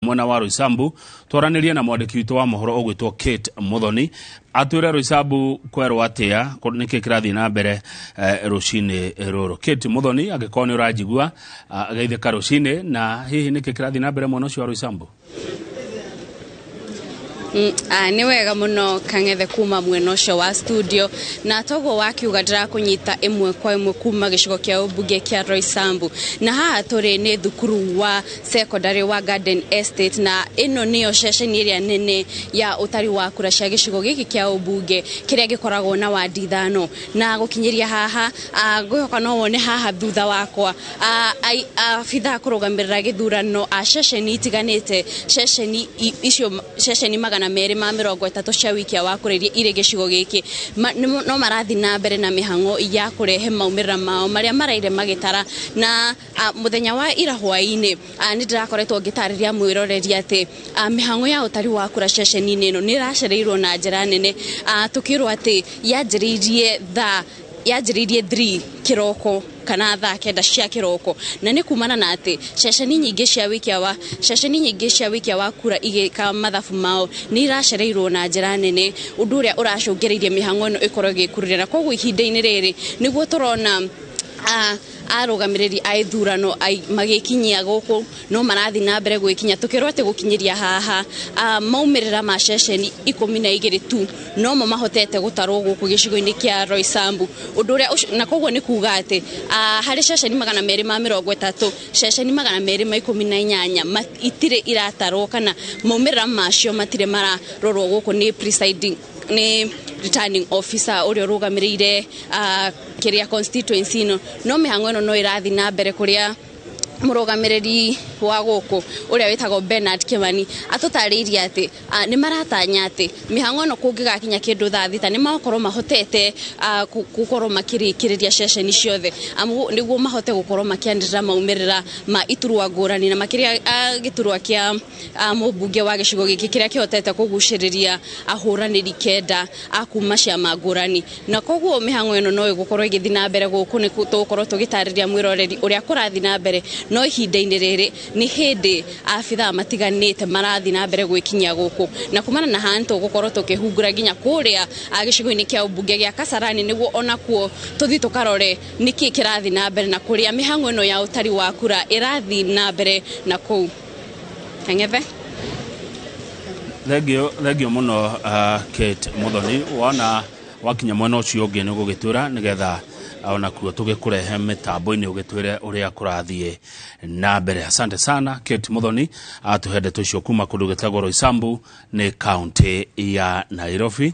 Mwena wa Roysambu twaranĩrie na mwandĩki witũ wa mohoro ũgwĩtwo Kate Muthoni atwĩre Roysambu kwerwo atĩa, nĩkĩ kĩrathiĩ na mbere rũcinĩ rũrũ. Kate Muthoni, angĩkorwo nĩ ũranjigua, geithĩka rũcinĩ, na hihi nĩkĩ kĩrathiĩ na mbere mwena ũcio wa Roysambu? Nĩ wega mũno, Kang'ethe, kuma mwena ũcio wa studio, na toguo wakiuga ndĩrakũnyita ĩmwe kwa ĩmwe kuma gĩcigo kĩa ũmbunge kĩa Roysambu, na haha tũrĩ nĩ thukuru wa secondary wa Garden Estate, na ĩno nĩyo ceceni ĩrĩa nene ya ũtari wa kura cia gĩcigo gĩkĩ kĩa ũmbunge kĩrĩa gĩkoragwo na wandi 5. Na gũkinyĩria haha, ngwĩhoka no wone haha thutha wakwa abithaa kũrũgamĩrĩra gĩthurano a ceceni itiganĩte, ceceni icio ceceni 230 cia wikia wa kura iria irĩ gĩcigo gĩkĩ no marathiĩ na mbere na mĩhang'o ya kũrehe maumĩrĩra mao marĩa maraire magĩtara. Na mũthenya wa ira hwaĩ-inĩ nĩ ndĩrakoretwo ngĩtarĩria mwĩroreri atĩ mĩhang'o ya ũtari wa kura ceceni-inĩ ĩno nĩ ĩracereirwo na njĩra nene, tũkĩrwo atĩ yanjĩrĩirie thaa yanjĩrĩirie 3 kĩroko kana thaa 9 cia kĩroko, na nĩ kumana na atĩ ceceni nyingĩ cia wikia wa kura igĩka mathabu mao nĩ iracereirwo na njĩra nene, ũndũ ũrĩa ũracũngĩrĩirie mĩhang'o ĩno ĩkorwo ĩgĩkururĩra. Na koguo ihinda-inĩ rĩrĩ nĩguo tũrona arũgamĩrĩri a ithurano magĩkinyia gũkũ, no marathiĩ na mbere gwĩkinya, tũkĩrwo atĩ gũkinyĩria haha maumĩrĩra ma ceceni 12 tu nomo mahotete gũtarwo gũkũ gĩcigo-inĩ kĩa Roysambu, ũndũ ũrĩa na koguo nĩ kuga atĩ harĩ ceceni 230, ceceni 218 itirĩ iratarwo kana maumĩrĩra macio matirĩ mararorwo gũkũ nĩ presiding, nĩ returning officer ũrĩa ũrũgamĩrĩire kĩrĩa constituency ĩno. No mĩhang'o ĩno no ĩrathiĩ na mbere, kũrĩa mũrũgamĩrĩri wa gũkũ ũrĩa wĩtagwo Bernard Kimani atũtarĩirie atĩ nĩ maratanya atĩ mĩhang'o ĩno kũngĩgakinya kĩndũ thaa 6 nĩ magokorwo mahotete gũkorwo makĩrĩkĩrĩria ceceni ciothe, nĩguo mahote gũkorwo makĩanĩrĩra maumĩrĩra ma iturwa ngũrani, na makĩria gĩturwa kĩa mũmbunge wa gĩcigo gĩkĩ kĩrĩa kĩhotete kũgucĩrĩria ahũranĩri 9 a kuma ciama ngũrani. Na koguo mĩhang'o ĩno no ĩgũkorwo ĩgĩthiĩ na mbere gũkũ, nĩ tũgũkorwo tũgĩtarĩria mwĩroreri ũrĩa kũrathiĩ na mbere, no ihinda-inĩ rĩrĩ nĩ hĩndĩ abithaa matiganĩte marathiĩ na mbere gwĩkinyia gũkũ, na kumana na haha nĩtũgũkorwo tũkĩhungura nginya kũrĩa gĩcigo-inĩ kĩa ũmbunge gĩa Kasarani, nĩguo onakuo tũthiĩ tũkarore nĩkĩ kĩrathiĩ na mbere na kũrĩa mĩhang'o ĩno ya ũtari wa kura ĩrathiĩ na mbere na kũu. Kang'ethe. Thengio, thengio mũno, Kate Muthoni. Wona wakinya mwena ũcio ũngĩ nĩ ũgũgĩtwĩra, nĩgetha onakuo tũgĩkũrehe mĩtambo-inĩ ũgĩtwĩre ũrĩa kũrathiĩ na mbere. Asante sana, Kate Muthoni, atũhe ndeto icio kuma kũndũ gĩtagwo Roysambu, nĩ kaunti ya Nairobi.